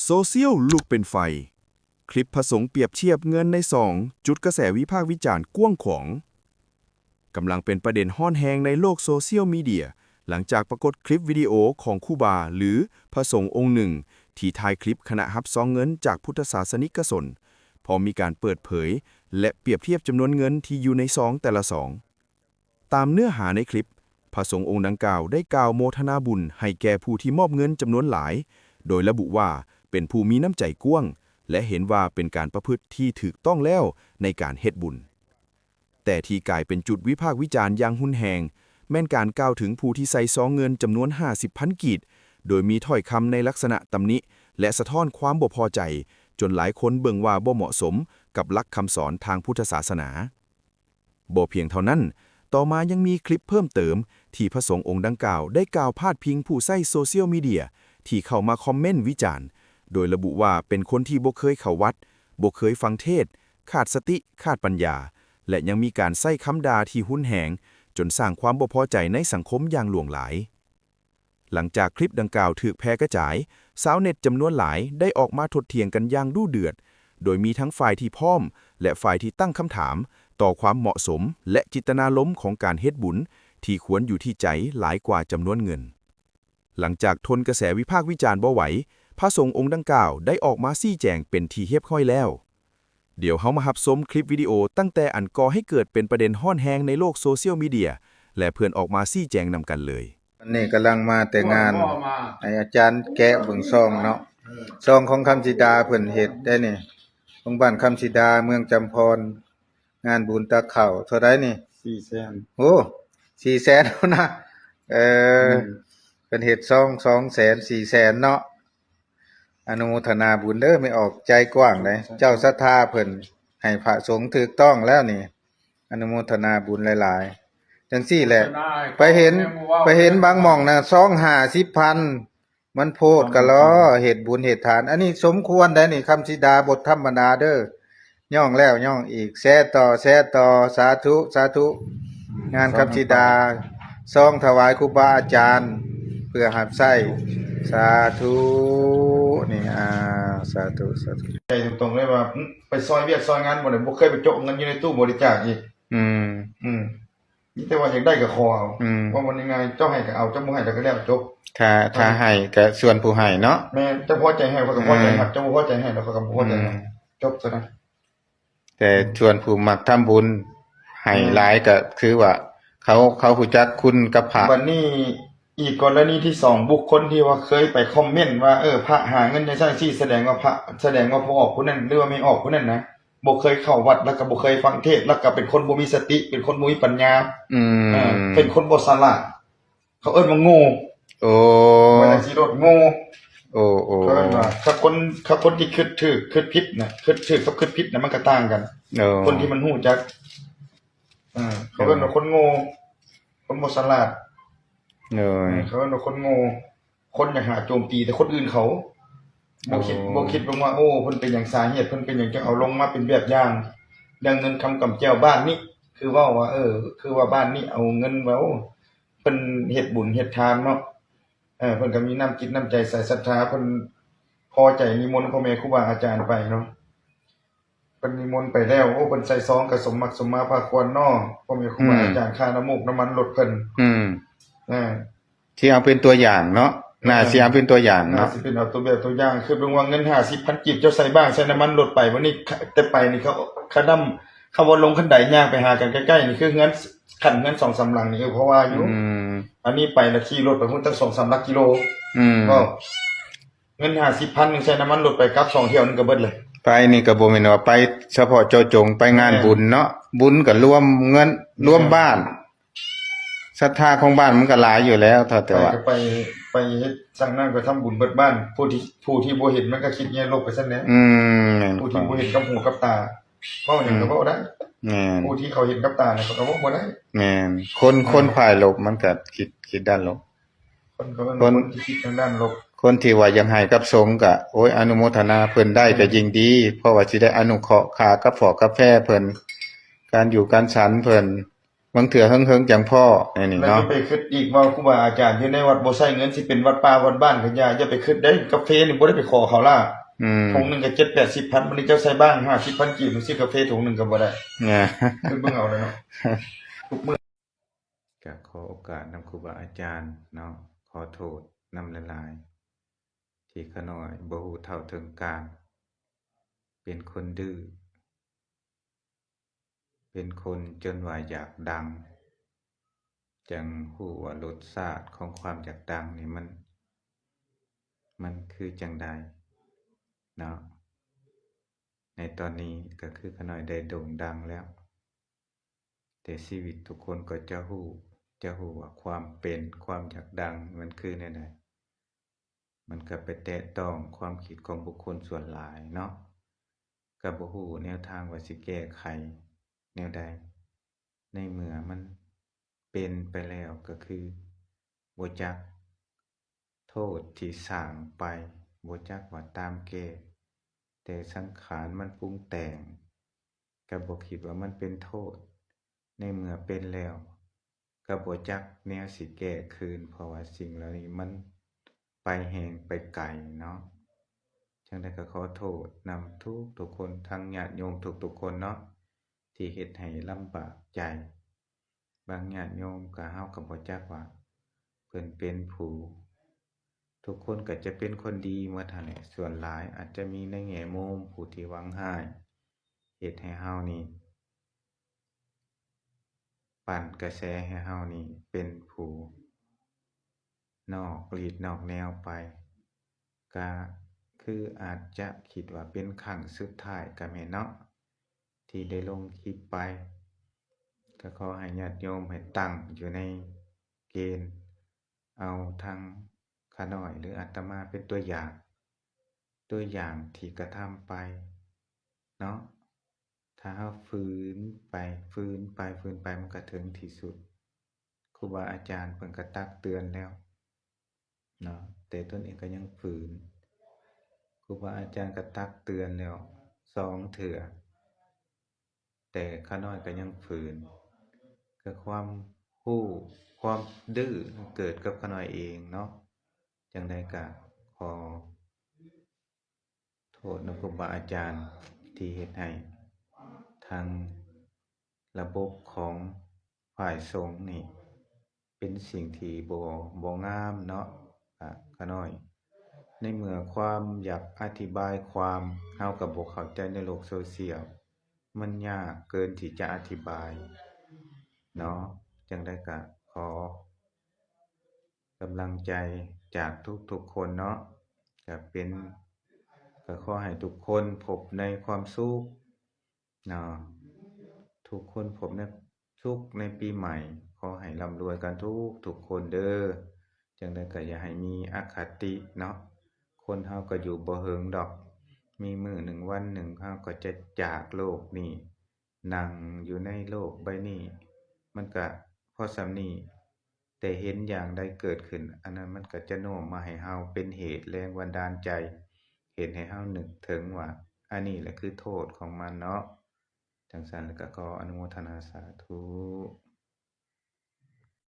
ໂຊຊຽວລຸກເປັນໄຟ, ຄລິບພະສົງປຽບທຽບເງິນໃນຊອງ ຈຸດກະແສວິພາກວິຈານກວ້າງຂວາງ. ກຳລັງເປັນປະເດັນຮ້ອນແຮງໃນໂລກໂຊຊຽວມີເດຍ ຫຼັງຈາກປາກົດຄລິບວິດີໂອຂອງຄູບາ ຫຼື ພະສົງອົງໜຶ່ງ ທີ່ຖ່າຍຄລິບຂະນະຮັບຊອງເງິນຈາກພຸດທະສາສະນິກະຊົນ, ພ້ອມມີການເປີດເຜີຍ ແລະ ປຽບທຽບຈຳນວນເງິນທີ່ຢູ່ໃນຊອງແຕ່ລະຊອງ. ຕາມເນື້ອຫາໃນຄລິບ, ພະສົງອົງດັ່ງກ່າວໄດ້ກ່າວໂມທະນາບຸນໃຫ້ແກ່ຜູ້ທີ່ມອບເງິນຈຳນວນຫຼາຍ, ໂດຍລະບຸວ່າເປັນຜູ້ມີນ້ຳໃຈກວ້າງ ແລະ ເຫັນວ່າເປັນການປະພຶດທີ່ຖືກຕ້ອງແລ້ວໃນການເຮັດບຸນ. ແຕ່ທີ່ກາຍເປັນຈຸດວິພາກວິຈານຢ່າງຮຸນແຮງ ແມ່ນການກ່າວເຖິງຜູ້ທີ່ໃສ່ຊອງເງິນຈຳນວນຫ້າສິບພັນກີບ, ໂດຍມີຖ້ອຍຄຳໃນລັກສະນະຕຳໜິ ແລະ ສະທ້ອນຄວາມບໍ່ພໍໃຈ, ຈົນຫຼາຍຄົນເບິ່ງວ່າບໍ່ເໝາະສົມກັບຫຼັກຄຳສອນທາງພຸດທະສາສະໜາ. ບໍ່ພຽງເທົ່ານັ້ນ, ຕໍ່ມາຍັງມີຄລິບເພີ່ມເຕີມທີ່ພະສົງອົງດັ່ງກ່າວໄດ້ກ່າວພາດພິງຜູ້ໃຊ້ໂຊຊຽວມີເດຍທີ່ເຂົ້າມາຄອມເມັນວິຈານ, ໂດຍລະບຸວ່າເປັນຄົນທີ່ບໍ່ເຄີຍເຂົ້າວັດ, ບໍ່ເຄີຍຟັງເທດ, ຂາດສະຕິ, ຂາດປັນຍາ ແລະ ຍັງມີການໃຊ້ຄຳດ່າທີ່ຮຸນແຮງ, ຈົນສ້າງຄວາມບໍ່ພໍໃຈໃນສັງຄົມຢ່າງຫຼວງຫຼາຍ. ຫຼັງຈາກຄລິບດັ່ງກ່າວຖືກແຜ່ກະຈາຍ, ຊາວເນັດຈຳນວນຫຼາຍໄດ້ອອກມາຖົກຖຽງກັນຢ່າງດຸເດືອດ, ໂດຍມີທັງຝ່າຍທີ່ພ້ອມ ແລະ ຝ່າຍທີ່ຕັ້ງຄຳຖາມຕໍ່ຄວາມເໝາະສົມ ແລະ ຈິດຕະນາລົມຂອງການເຮັດບຸນທີ່ຄວນຢູ່ທີ່ໃຈຫຼາຍກວ່າຈຳນວນເງິນ. ຫຼັງຈາກທົນກະແສວິພາກວິຈານບໍ່ໄຫວ, ພະສົງອົງດັ່ງກ່າວໄດ້ອອກມາຊີ້ແຈງເປັນທີ່ຮຽບຮ້ອຍແລ້ວ. ດຽວເຮົາມາຮັບຊົມຄລິບວິດີໂອຕັ້ງແຕ່ອັນກໍ່ໃຫ້ເກີດເປັນປະເດັນຮ້ອນແຮງໃນໂລກໂຊຊຽວມີເດຍ ແລະ ເພິ່ນອອກມາຊີ້ແຈງນຳກັນເລີຍ. ອັນນີ້ກຳລັງມາແຕ່ງານ ໃຫ້ອາຈານແກະເບິ່ງຊອງເນາະ. ຊອງຂອງຄຳສີດາເພິ່ນເຮັດໄດ໋ນີ້ ໂຮງບ້ານຄຳສີດາ ເມືອງຈຳພອນ ງານບຸນຕັກເຂົ້າ. ເທົ່າໃດນີ້? ສີ່ແສນ. ໂອ້ ສີ່ແສນພຸ້ນນະ. ເອີ ເພິ່ນເຮັດຊອງ ສອງແສນ ສີ່ແສນເນາະ. ອະນຸໂມທະນາບຸນເດີ ແມ່ອອກໃຈກວ້າງເດ້. ເຈົ້າສັດທາເພິ່ນໃຫ້ພະສົງຖືກຕ້ອງແລ້ວນີ້ ອະນຸໂມທະນາບຸນຫຼາຍໆ. ຈັ່ງຊີ້ແຫຼະ ໄປເຫັນ ໄປເຫັນບາງໝ່ອງນະ ຊອງຫ້າສິບພັນ ມັນໂພດກະລໍ ເຮັດບຸນເຮັດທານ. ອັນນີ້ສົມຄວນໄດ໋ນີ້ ຄຳສີດາ ບົດທຳມະດາເດີ. ຍ້ອງແລ້ວຍ້ອງອີກ ແຊຕໍ່ ແຊຕໍ່. ສາທຸ ສາທຸ. ງານຄຳສີດາ ຊອງຖວາຍຄູບາອາຈານ ເພື່ອຮັບໃຊ້. ສາທຸ. ນີ້ ອາ ສາທຸ ສາທຸ. ໃຈຕົງໆເລີຍວ່າ ອືມ ໄປຊ່ອຍວຽກຊ່ອຍງານບໍ່ໄດ້ ບໍ່ເຄີຍໄປໂຈະເງິນຢູ່ໃນຕູ້ບໍລິຈາກອີກ. ອືມ ອືມ ມີແຕ່ວ່າຢາກໄດ້ກໍຂໍເອົາ. ອືມ ເວົ້າງ່າຍໆ ເຈົ້າໃຫ້ກໍເອົາ ເຈົ້າບໍ່ໃຫ້ແລ້ວກໍແລ້ວ ຈົບ. ຖ້າ ຖ້າໃຫ້ກໍສ່ວນຜູ້ໃຫ້ເນາະ. ແມ່ນ ເຈົ້າພໍໃຈໃຫ້ ຂ້ອຍກໍພໍໃຈຮັບ. ອືມ ເຈົ້າບໍ່ພໍໃຈໃຫ້ແລ້ວ ຂ້ອຍກໍບໍ່ພໍໃຈໃຫ້. ອືມ ຈົບຊະນະ. ແຕ່ ອືມ ສ່ວນຜູ້ມັກທຳບຸນໃຫ້ ອືມ ຫຼາຍກໍຄືວ່າເຂົາ ເຂົາຮູ້ຈັກຄຸນກັບພະ. ບັດນີ້ອີກກໍລະນີທີສອງ ບຸກຄົນທີ່ວ່າເຄີຍໄປຄອມເມັນວ່າ ເອີ ພະຫາເງິນຈັ່ງຊັ້ນຈັ່ງຊີ້ ສະແດງວ່າພະ ສະແດງວ່າພໍ່ອອກຜູ້ນັ້ນ ຫຼືວ່າແມ່ອອກຜູ້ນັ້ນນະ ບໍ່ເຄີຍເຂົ້າວັດ ແລ້ວກໍບໍ່ເຄີຍຟັງເທດ ແລ້ວກໍເປັນຄົນບໍ່ມີສະຕິ ເປັນຄົນບໍ່ມີປັນຍາ. ອືມ ເອີ ເປັນຄົນບໍ່ສະຫຼາດ. ເຂົາເອີ້ນວ່າໂງ່. ໂອ້ ບໍ່ໄດ້ຊິໂລດໂງ່. ໂອ້ ໂອ້ ເຂົາເອີ້ນວ່າ ຖ້າຄົນ ຖ້າຄົນທີ່ຄິດຖືກ ຄິດຜິດນະ ຄິດຖືກກັບຄິດຜິດນະ ມັນກໍຕ່າງກັນ. ໂອ້ ຄົນທີ່ມັນຮູ້ຈັກ ເອີ ເຂົາເອີ້ນວ່າຄົນໂງ່ ຄົນບໍ່ສະຫຼາດ. ໂດຍ ເອີ ເຂົາເອີ້ນວ່າຄົນໂງ່ ຄົນຢາກຫາໂຈມຕີແຕ່ຄົນອື່ນເຂົາ ບໍ່ຄິດ ໂອ້ ບໍ່ຄິດເບິ່ງວ່າ ໂອ້ ເພິ່ນເປັນຫຍັງ ສາເຫດເພິ່ນເປັນຫຍັງ ຈຶ່ງເອົາລົງມາເປັນແບບຢ່າງ ຢ່າງເງິນຄຳກຳແກ້ວບ້ານນີ້ ຄືເວົ້າວ່າ ເອີ ຄືວ່າບ້ານນີ້ເອົາເງິນ ເວົ້າ ເພິ່ນເຮັດບຸນເຮັດທານເນາະ ເອີ ເພິ່ນກໍມີນ້ຳຈິດນ້ຳໃຈໃສ ສັດທາ ເພິ່ນພໍໃຈນິມົນພໍ່ແມ່ຄູບາອາຈານໄປເນາະ. ເພິ່ນນິມົນໄປແລ້ວ ໂອ້ ເພິ່ນໃສ່ຊອງກໍສົມໝັກສົມມາພາຄວນເນາະ ພໍ່ແມ່ຄູບາອາຈານ ອືມ ຄ່ານ້ຳມູກນ້ຳມັນລົດເພິ່ນ. ອືມ ເອີ ທີ່ເອົາເປັນຕົວຢ່າງເນາະ ໜ້າ ເອີ ຊິເອົາເປັນຕົວຢ່າງເນາະ ໜ້າຊິເປັນເອົາຕົວແບບຕົວຢ່າງ. ຄືເບິ່ງວ່າເງິນຫ້າສິບພັນກີບ ເຈົ້າໃສ່ບ້າງໃສ່ນ້ຳມັນລົດໄປ ວັນນີ້ ແຕ່ໄປນີ້ ເຂົາ ຄັນນຳ ຄຳວ່າລົງຄັນໄດຍ່າງໄປຫາກັນໃກ້ໆ ນີ້ຄືເຮືອນ ຂັ້ນເຮືອນສອງສາມຫຼັງນີ້ ເອີ ເຂົາວ່າຢູ່. ອືມ ອັນນີ້ໄປລະຂີ່ລົດໄປພຸ້ນຕັ້ງສອງສາມຫຼັກກິໂລ. ອືມ ກໍ ເງິນຫ້າສິບພັນໜຶ່ງ ໃສ່ນ້ຳມັນລົດໄປກັບສອງຖ້ຽວໜຶ່ງກໍເບິດເລີຍ. ໄປນີ້ກໍບໍ່ແມ່ນວ່າໄປສະເພາະເຈາະຈົງ ໄປງານ ແມ່ນ ບຸນເນາະ ບຸນກໍລວມເງິນ ແມ່ນ ລວມບ້ານ ສັດທາຂອງບ້ານມັນກໍຫຼາຍຢູ່ແລ້ວ ເທົ່າແຕ່ວ່າ ໄປກໍໄປ ໄປເຮັດສ້າງນ້ຳກໍທຳບຸນເບິດບ້ານ ຜູ້ທີ່ ຜູ້ທີ່ບໍ່ເຫັນມັນກໍຄິດແງ່ລົບໄປຊັ້ນແຫຼະ. ອືມ ແມ່ນ ຜູ້ທີ່ບໍ່ເຫັນກັບຫູກັບຕາ ເວົ້າຫຍັງກໍເວົ້າໄດ້. ອືມ ແມ່ນ ຜູ້ທີ່ເຂົາເຫັນກັບຕານະ ເຂົາກໍເວົ້າບໍ່ໄດ້. ແມ່ນ ຄົນ ເອີ ຄົນຝ່າຍລົບມັນກໍຄິດ ຄິດດ້ານລົບ. ຄົນເຂົາເອີ້ນ ຄົນ ຄົນທີ່ຄິດທາງດ້ານລົບ ຄົນທີ່ວ່າຢາກໃຫ້ກັບສົງກະ ໂອ້ຍ ອະນຸໂມທະນາເພິ່ນໄດ້ ອືມ ກະຍິ່ງດີ ເພາະວ່າຊິໄດ້ອະນຸເຄາະຄ່າກາຟອກາແຟເພິ່ນ ການຢູ່ການສັນເພິ່ນ ບາງເທື່ອເຫິງໆຈັ່ງພໍ້ ອັນນີ້ເນາະ. ແລ້ວຢ່າໄປຄິດອີກວ່າຄູບາອາຈານຢູ່ໃນວັດບໍ່ໃຊ້ເງິນ ຊິເປັນວັດປ່າວັດບ້ານກໍຢ່າ ຢ່າໄປຄິດເດ້. ກາເຟນີ້ບໍ່ໄດ້ໄປຂໍເຂົາລະ ອືມ ຖົງໜຶ່ງກໍເຈັດແປດສິບພັນ ບາດນີ້ເຈົ້າໃຊ້ບ້າງຫ້າສິບພັນກີບ ມັນຊື້ກາເຟຖົງໜຶ່ງກໍບໍ່ໄດ້. ຄິດເບິ່ງເອົາເລີຍເນາະ ທຸກມື້. ກໍຂໍໂອກາດນຳຄູບາອາຈານເນາະ ຂໍໂທດນຳຫຼາຍໆ ທີ່ຂ້ານ້ອຍບໍ່ຮູ້ເທົ່າເຖິງການ ເປັນຄົນດື້ ເປັນຄົນຈົນວ່າຢາກດັງ ຈັ່ງຮູ້ວ່າລົດຊາດຂອງຄວາມຢາກດັງນີ້ມັນ ມັນຄືຈັ່ງໃດເນາະ. ໃນຕອນນີ້ກໍຄືຂ້ານ້ອຍໄດ້ໂດ່ງດັງແລ້ວ ແຕ່ຊີວິດທຸກຄົນກໍຈະຮູ້ ຈະຮູ້ວ່າຄວາມເປັນ ຄວາມຢາກດັງມັນຄືແນວໃດ. ມັນກໍໄປແຕະຕ້ອງຄວາມຄິດຂອງບຸກຄົນສ່ວນຫຼາຍເນາະ ກໍບໍ່ຮູ້ແນວທາງວ່າຊິແກ້ໄຂແນວໃດ ໃນເມື່ອມັນເປັນໄປແລ້ວ ກໍຄືບໍ່ຈັກໂທດທີ່ສ້າງໄປ ບໍ່ຈັກວ່າຕາມແກ້ ແຕ່ສັງຂານມັນປຸງແຕ່ງ ກໍບໍ່ຄິດວ່າມັນເປັນໂທດ ໃນເມື່ອເປັນແລ້ວ ກໍບໍ່ຈັກແນວຊິແກ້ຄືນ ເພາະວ່າສິ່ງເຫຼົ່ານີ້ມັນໄປແຮງໄປໄກເນາະ. ຈັ່ງໃດກໍຂໍໂທດນຳທຸກໆຄົນ ທັງຍາດໂຍມທຸກໆຄົນເນາະ ທີ່ເຮັດໃຫ້ລຳບາກໃຈ. ບາງຍາດໂຍມກໍ ເຮົາກໍບໍ່ຈັກວ່າເພິ່ນເປັນຜູ້ ທຸກຄົນກໍຈະເປັນຄົນດີໝົດຫັ້ນແຫຼະ ສ່ວນຫຼາຍອາດຈະມີໃນແງ່ມຸມຜູ້ທີ່ຫວັງຮ້າຍ ເຮັດໃຫ້ເຮົານີ້ ປັ່ນກະແສໃຫ້ເຮົານີ້ເປັນຜູ້ນອກລີດນອກແນວໄປ ກະຄືອາດຈະຄິດວ່າເປັນຄັ້ງສຸດທ້າຍກະແມ່ນເນາະ ທີ່ໄດ້ລົງຄລິບໄປ. ກະຂໍໃຫ້ຍາດໂຍມໃຫ້ຕັ້ງຢູ່ໃນເກນ ເອົາທັງຂ້ານ້ອຍ ຫຼື ອາດຕະມາເປັນຕົວຢ່າງ ຕົວຢ່າງທີ່ກະທຳໄປເນາະ. ຖ້າເຮົາຝືນໄປ ຝືນໄປ ຝືນໄປ ມັນກະເຖິງທີ່ສຸດ. ຄູບາອາຈານເພິ່ນກະຕັກເຕືອນແລ້ວເນາະ ແຕ່ຕົນເອງກະຍັງຝືນ. ຄູບາອາຈານກະຕັກເຕືອນແລ້ວສອງເທື່ອ ແຕ່ຂ້ານ້ອຍກໍຍັງຝືນ ກໍຄວາມຮູ້ ຄວາມດື້ເກີດກັບຂ້ານ້ອຍເອງເນາະ. ຈັ່ງໃດກໍຂໍໂທດນຳຄູບາອາຈານ ທີ່ເຮັດໃຫ້ທາງລະບົບຂອງ ຝ່າຍສົງນີ້ເປັນສິ່ງທີ່ບໍ່ ບໍ່ງາມເນາະ. ອາ ຂ້ານ້ອຍ ໃນເມື່ອຄວາມຢາກອະທິບາຍຄວາມ ເຮົາກໍບໍ່ເຂົ້າໃຈໃນໂລກໂຊຊຽວ ມັນຍາກເກີນທີ່ຈະອະທິບາຍເນາະ. ຈັ່ງໃດກໍຂໍກຳລັງໃຈຈາກທຸກໆຄົນເນາະ ກໍເປັນ ກໍຂໍໃຫ້ທຸກຄົນພົບໃນຄວາມສຸກ ເນາະ ທຸກຄົນພົບໃນສຸກໃນປີໃໝ່ ຂໍໃຫ້ລ່ຳລວຍກັນທຸກ ທຸກຄົນເດີ. ຈັ່ງໃດກໍຢ່າໃຫ້ມີອະຄະຕິເນາະ ຄົນເຮົາກໍຢູ່ບໍ່ເຫິງດອກ ມີມື້ໜຶ່ງວັນໜຶ່ງເຮົາກໍຈະຈາກໂລກນີ້ ນັ່ງຢູ່ໃນໂລກໃບນີ້ ມັນກະພໍສ່ຳນີ້ ແຕ່ເຫັນຢ່າງໃດເກີດຂຶ້ນ ອັນນັ້ນມັນກໍຈະໂນ້ມມາໃຫ້ເຮົາເປັນເຫດແຮງບັນດານໃຈ ເຮັດໃຫ້ເຮົານຶກເຖິງວ່າ ອັນນີ້ແຫຼະຄືໂທດຂອງມັນເນາະ. ຈັ່ງຊັ້ນແລ້ວກໍຂໍອະນຸໂມທະນາສາທຸ.